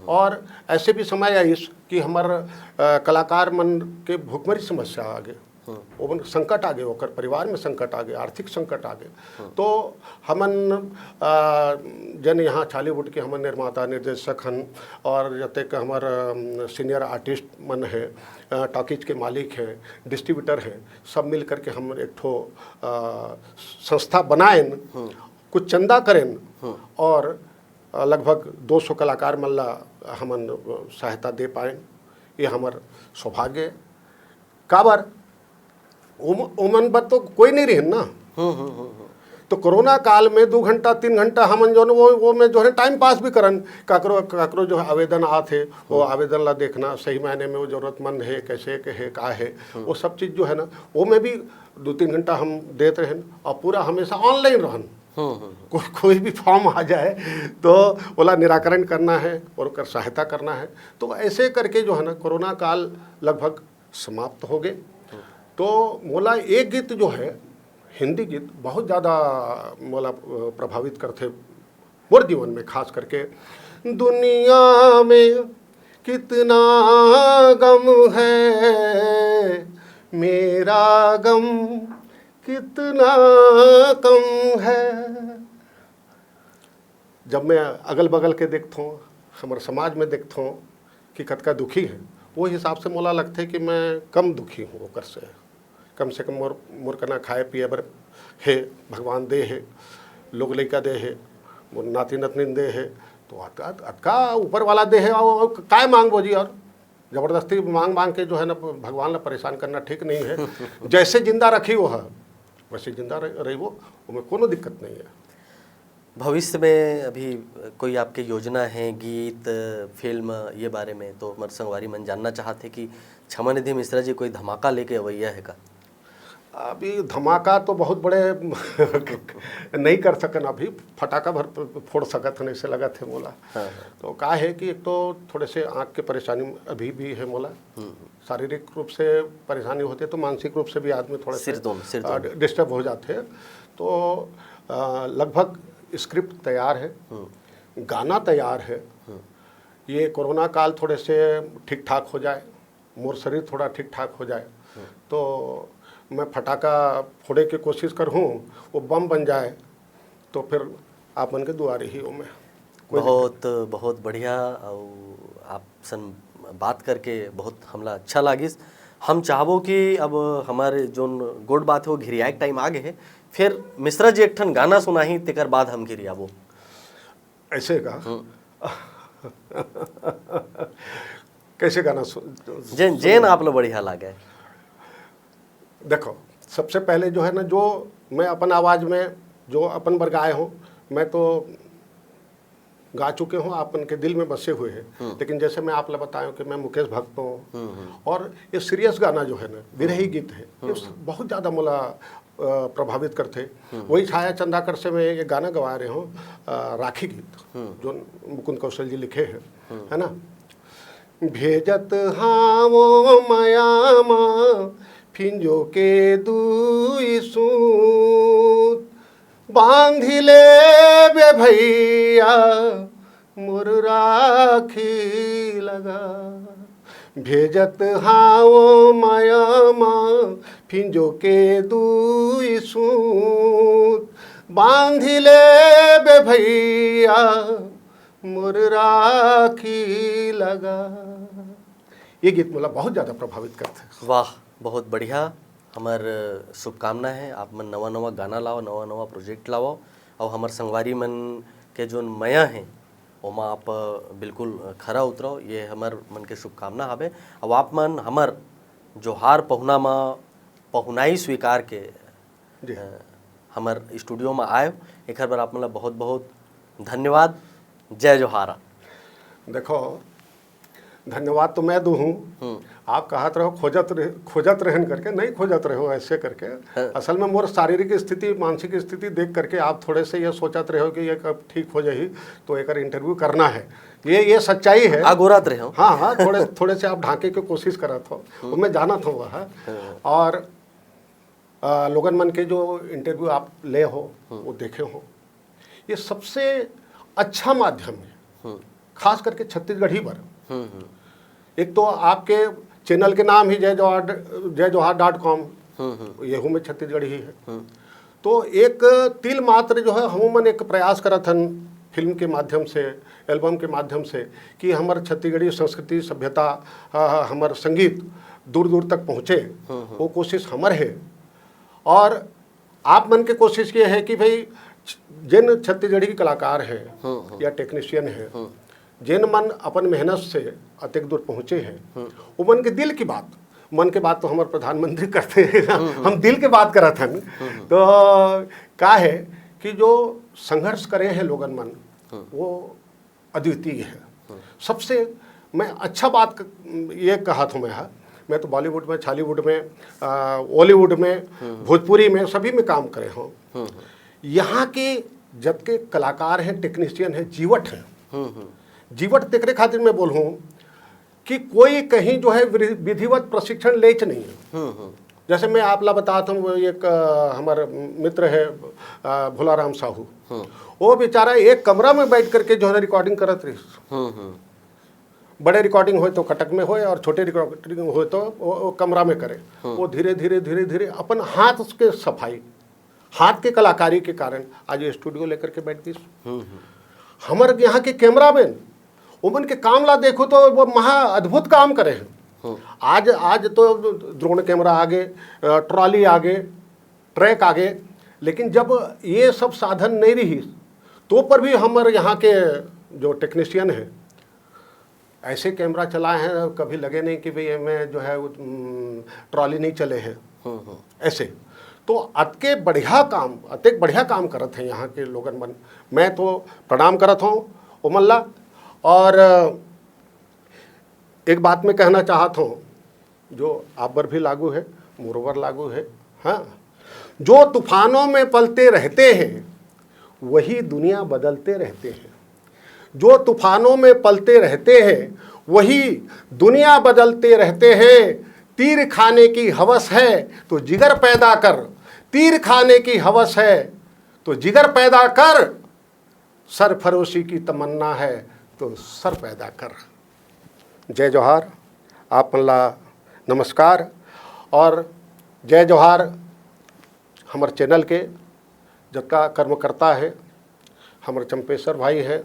और ऐसे भी समय आइस कि हमर अ, कलाकार मन के भुखमरी समस्या आ गए, ओमन संकट आ गए, ओकर परिवार में संकट आ गए, आर्थिक संकट आ गए। तो हमन अ, जन यहाँ छालीवुड के हमन निर्माता निर्देशक हन, और जतेक हमर अम, सीनियर आर्टिस्ट मन है, अ, टॉकीज के मालिक हैं, डिस्ट्रीब्यूटर हैं, सब मिल करके हम एक ठो अ, संस्था बनाएन, कुछ चंदा करेन, और अ, लगभग दो सौ कलाकार मन ला हमन अ, सहायता दे पाएन। ये हमर सौभाग्य है। काबर ओम- ओमन बर तो कोई नहीं रहिन ना। तो कोरोना काल में दो घंटा तीन घंटा हमन जो वो वो में जो है टाइम पास भी करन, काकरो काकरो जो है आवेदन आत है, वो आवेदन ला देखना, सही मायने में वो जरूरतमंद है, कैसे के है, का है, वो सब चीज़ जो है ना, वो में भी दो तीन घंटा हम देत रहन, और पूरा हमेशा ऑनलाइन रहन। को, कोई भी फॉर्म आ जाए तो ओला निराकरण करना है और ओकर सहायता करना है। तो ऐसे करके जो है ना, कोरोना काल लगभग समाप्त हो गए। तो मोला एक गीत जो है, हिंदी गीत, बहुत ज़्यादा मोला अ, प्रभावित करथे मोर जीवन में, खास करके दुनिया में कितना गम है, मेरा गम कितना कम है। जब मैं अगल बगल के देखथों, हमर समाज में देखथों कि कतका दुखी है, वो हिसाब से मोला लगथे कि मैं कम दुखी हूँ ओकर से। कम से कम मोर मोर कना खाए पिए बर हे, भगवान दे हे, लोग लइका दे हे, मोर नाती नतनीन दे हे, तो अतका अतका ऊपर वाला दे हे, और, और काय मांगबो जी? और जबरदस्ती मांग मांग के जो है ना, भगवान ला परेशान करना ठीक नहीं है। जैसे जिंदा रखी वो है, वैसे जिंदा रह- रहिबो, ओमे कोनो दिक्कत नहीं है। भविष्य में अभी कोई आपके योजना है, गीत, फिल्म, ये बारे में तो हमर संगवारी मन जानना चाहत हे कि क्षमानिधि मिश्रा जी कोई धमाका लेके अवैया है का? अभी धमाका तो बहुत बड़े नहीं कर सकन, अभी फटाका भर फोड़ सकत हन, ऐसे लगत हे मोला। हाँ। तो का है कि एक तो थोड़े से आँख के परेशानी अभी भी है मोला। शारीरिक रूप से परेशानी होते तो मानसिक रूप से भी आदमी थोड़े से सिरदोन, सिरदोन। डिस्टर्ब हो जाते हैं। तो अ, लगभग स्क्रिप्ट तैयार है, गाना तैयार है। ये कोरोना काल थोड़े से ठीक ठाक हो जाए, मोर शरीर थोड़ा ठीक ठाक हो जाए, तो मैं फटाका फोड़े के कोशिश करहूँ, वो बम बन जाए, तो फिर आप मन के दुआरे ही हो मैं। कोई बहुत बहुत बढ़िया। अउ आप सन बात करके बहुत हमला अच्छा लागिस। हम चाहबो कि अब हमारे जोन गोठ बात हे वो घिरियाए के टाइम आ गए हे, फिर मिश्रा जी एक ठन गाना सुनाही, तेकर बाद हम घिरियाबो। ऐसे का कैसे गाना सु- जेन जेन आप ला बढ़िया लागे। देखो, सबसे पहले जो है ना, जो मैं अपन आवाज़ में जो अपन बर गाए हूँ, मैं तो गा चुके हूँ, आप मन के दिल में बसे हुए हैं। लेकिन जैसे मैं आप ला बताया हूँ कि मैं मुकेश भक्त हूँ, और ये सीरियस गाना जो है ना, विरही गीत है, ये बहुत ज़्यादा मोला अ, प्रभावित करते। वही छाया चंदाकर से मैं ये गाना गवा रहे हूँ, अ, राखी गीत, जो मुकुंद कौशल जी लिखे हैं, है ना। भेजत हावो मया मा फिंजो के दुई सूत, बांधी ले बे भैया मोर राखी लगा। भेजत हावो मया मा फिंजो के दुई सूत, बांधी ले बे भैया मोर राखी लगा। ये गीत मोला बहुत ज़्यादा प्रभावित करते। वाह, बहुत बढ़िया। हमर शुभकामना है, आप मन नवा नवा गाना लाओ, नवा नवा प्रोजेक्ट लाओ, और हमर संगवारी मन के जोन मया है ओमा आप बिल्कुल खरा उतरो, ये हमर मन के शुभकामना हवे। अब आप मन हमर जोहार पहुना मा पहुनाई स्वीकार के जी। अ, हमर स्टूडियो मा आए, एकर बर आप मन ला बहुत बहुत धन्यवाद। जय जोहारा। देखो, धन्यवाद तो मैं दूँ हूँ। आप कहत रहो खोजत रह, खोजत रहन करके, नहीं खोजत रहो ऐसे करके। असल में मोर शारीरिक स्थिति, मानसिक स्थिति देख करके आप थोड़े से ये सोचत रहो कि ये कब ठीक हो जाही, तो एकर इंटरव्यू करना है। ये ये सच्चाई है। अगोरत रहे हो। हाँ हाँ, थोड़े थोड़े से आप ढांके के कोशिश करत हो, वो मैं जानत हूँ वह। और अ, लोगन मन के जो इंटरव्यू आप ले हो, वो देखे हो, ये सबसे अच्छा माध्यम है, खास करके छत्तीसगढ़ी बर। एक तो आपके चैनल के नाम ही जय जोहार, जय जोहार डॉट कॉम, यहू में छत्तीसगढ़ी है। तो एक तिल मात्र जो है, हम मन एक प्रयास करत हन फिल्म के माध्यम से, एल्बम के माध्यम से, कि हमर छत्तीसगढ़ी संस्कृति, सभ्यता, अ, हमर संगीत दूर दूर तक पहुँचे, वो कोशिश हमर है। और आप मन के कोशिश ये है कि भाई, जिन छत्तीसगढ़ी कलाकार हैं या टेक्नीशियन हैं, जिन मन अपन मेहनत से अतेक दूर पहुँचे हैं, वो मन के दिल की बात, मन के बात तो हमर प्रधानमंत्री करते हैं ना, हम दिल के बात करत हन। तो का है कि जो संघर्ष करे हैं लोगन मन, वो अद्वितीय है। सबसे मैं अच्छा बात क-, ये कहा था मैं, हाँ, मैं तो बॉलीवुड में, छॉलीवुड में, आ, ओलीवुड में, भोजपुरी में, सभी में काम करे हूँ। यहाँ के जबकि कलाकार हैं, टेक्नीशियन हैं, जीवट हैं, जीवट तेकरे खातिर मैं बोलूँ कि कोई कहीं जो है विधि-, विधिवत प्रशिक्षण लेच नहीं है। जैसे मैं आप ला बताता हूँ, वो एक अ, हमारे मित्र है अ, भोलाराम साहू, वो बेचारा एक कमरा में बैठ करके जो है रिकॉर्डिंग करत रहिस। बड़े रिकॉर्डिंग होए तो कटक में होए और छोटे रिकॉर्डिंग होए तो वो, वो कमरा में करे। वो धीरे धीरे धीरे धीरे अपन हाथ उसके सफाई, हाथ के कलाकारी के कारण आज ये स्टूडियो लेकर के बैठ गई। हमर यहाँ के कैमरामैन, उमन के काम ला देखो तो वो महा अद्भुत काम करे हैं। आज आज तो ड्रोन कैमरा आगे, अ, ट्रॉली आगे, ट्रैक आगे, लेकिन जब ये सब साधन नहीं रही तो पर भी हमर यहाँ के जो टेक्नीशियन है ऐसे कैमरा चलाए हैं, कभी लगे नहीं कि भाई ये में जो है वो, उम, ट्रॉली नहीं चले हैं। ऐसे तो अतके बढ़िया काम, अतेक बढ़िया काम करत हैं यहाँ के लोगन मन। मैं तो प्रणाम करत हूँ उमन ला। और अ, एक बात मैं कहना चाहत हूँ, जो आप पर भी लागू है, मोर पर लागू है, हाँ, जो तूफानों में पलते रहते हैं, वही दुनिया बदलते रहते हैं। जो तूफानों में पलते रहते हैं, वही दुनिया बदलते रहते हैं। तीर खाने की हवस है तो जिगर पैदा कर, तीर खाने की हवस है तो जिगर पैदा कर, सरफरोशी की तमन्ना है तो सर पैदा कर। जय जोहार, आप मन ला नमस्कार और जय जोहार। हमर चैनल के जतका कर्मकर्ता है, हमर चंपेश्वर भाई है,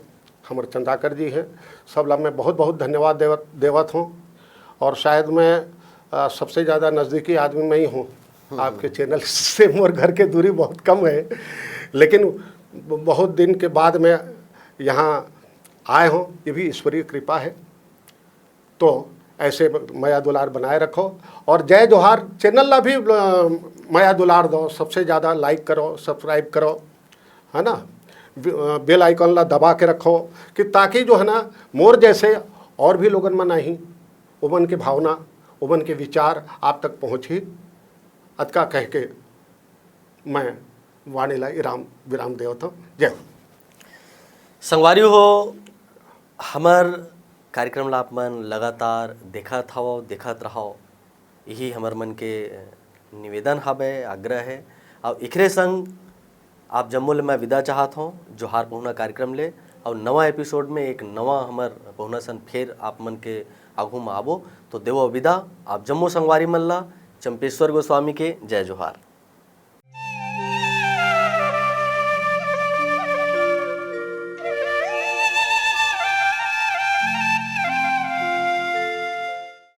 हमर चंदाकर जी है, सब ला मैं बहुत बहुत धन्यवाद देवत देवत हूँ। और शायद मैं अ, सबसे ज़्यादा नज़दीकी आदमी मैं ही हूँ। आपके चैनल से मोर घर के दूरी बहुत कम है, लेकिन ब- बहुत दिन के बाद मैं यहाँ आए हूँ, ये भी ईश्वरीय कृपा है। तो ऐसे मया दुलार बनाए रखो और जय जोहार। चैनल ला भी अ, मया दुलार दो, सबसे ज़्यादा लाइक करो, सब्सक्राइब करो, है ना। बे- अ, बेल आइकन ला दबा के रखो कि ताकि जो है ना, मोर जैसे और भी लोगन मन आही, ओमन के भावना, ओमन के विचार आप तक पहुँचही। अतका कह के मैं वाणी ला विराम विराम देवत हूँ। जय हो। संगवारी हो, हमर कार्यक्रम ला आप मन लगातार देखत हवव, देखत रहव, यही हमर मन के निवेदन हवे, आग्रह है। और एकरे संग आप जम्मो ले मैं विदा चाहत हूँ जोहार पहुना कार्यक्रम ले। और नवा एपिसोड में एक नवा हमर पहुना सन फेर आप मन के आगू में आबो। तो देवो विदा आप जम्मो संगवारी मन ला चंपेश्वर गोस्वामी के जय जोहार।